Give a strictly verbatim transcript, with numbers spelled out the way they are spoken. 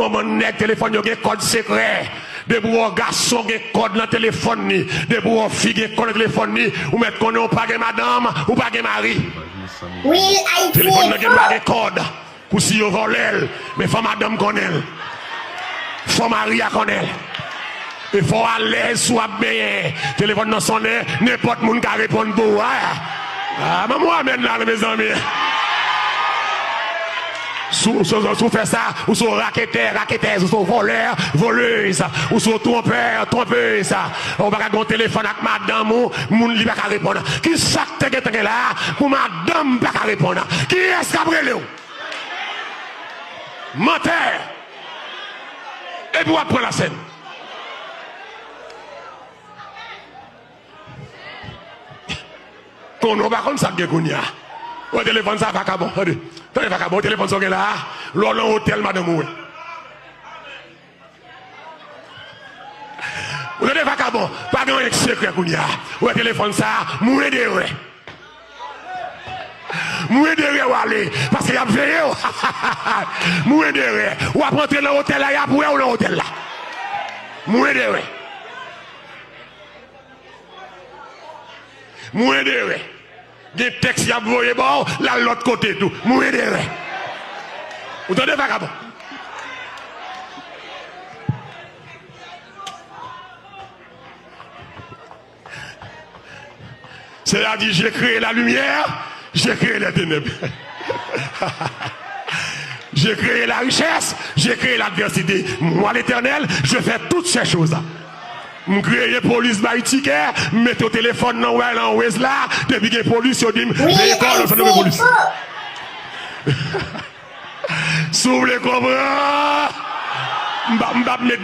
Yon bann nèg telefòn yo gen kòd sekrè. Depi w wè yon gason gen kòd nan telefòn li, depi w wè yon fi gen kòd nan telefòn li, ou mèt konnen ou pa gen madanm, ou pa gen mari. Telefòn nan gen dwa gen kòd. Pou si yo vòlè l, men fò madanm konnen l. Fò mari a konnen l. E fò w alèz si w ap benyen. Telefòn nan sonnen, nenpòt moun ka reponn pou ou. A, a, ban m yon amèn la, mezanmi. Si w, si w, si w fè sa, ou se yon raketè, raketèz, ou se yon vòlè, vòlèz, ou se yon twonpè, twonpèz. Ou pa ka gen yon telefòn ak madanm ou, moun li pa ka reponn. Kisa k te gentan gen la pou madanm pa ka reponn? Kiyès k ap rele w? Mantè. Epi w ap pran lasèn. Konnen w pa konn sa k gen kounye a. Wè telefòn sa, vakabon. Tande, tande, vakabon, telefòn sa w gen la a, lè w nan otèl, madanm ou wè. Ou tande, vakabon, pa gen anyen k sekrè kounye a. Ou wè telefòn sa a, mwen de wè. Mwen de wè w ale, paske y ap veye w. Mwen de wè. W ap antre nan otèl la, y ap wè w nan otèl la. Mwen de wè. Mwen de wè. Gen tèks y ap voye ba w, l al lòt kote tou. Mwen de wè. Ou tande, vakabon? Seyè a di, j'ai créé la lumière, j'ai créé les ténèbres. J'ai créé la richesse, j'ai créé l'adversité. Moi, l'Éternel, je fais toutes ces choses. M kreye polis bay tikè, m mete yon telefòn nan wè nan Waze la, depi gen polis, yo di m, veye kò w, lòt fwa nou gen polis. Si w vle konprann, m p ap, m p ap met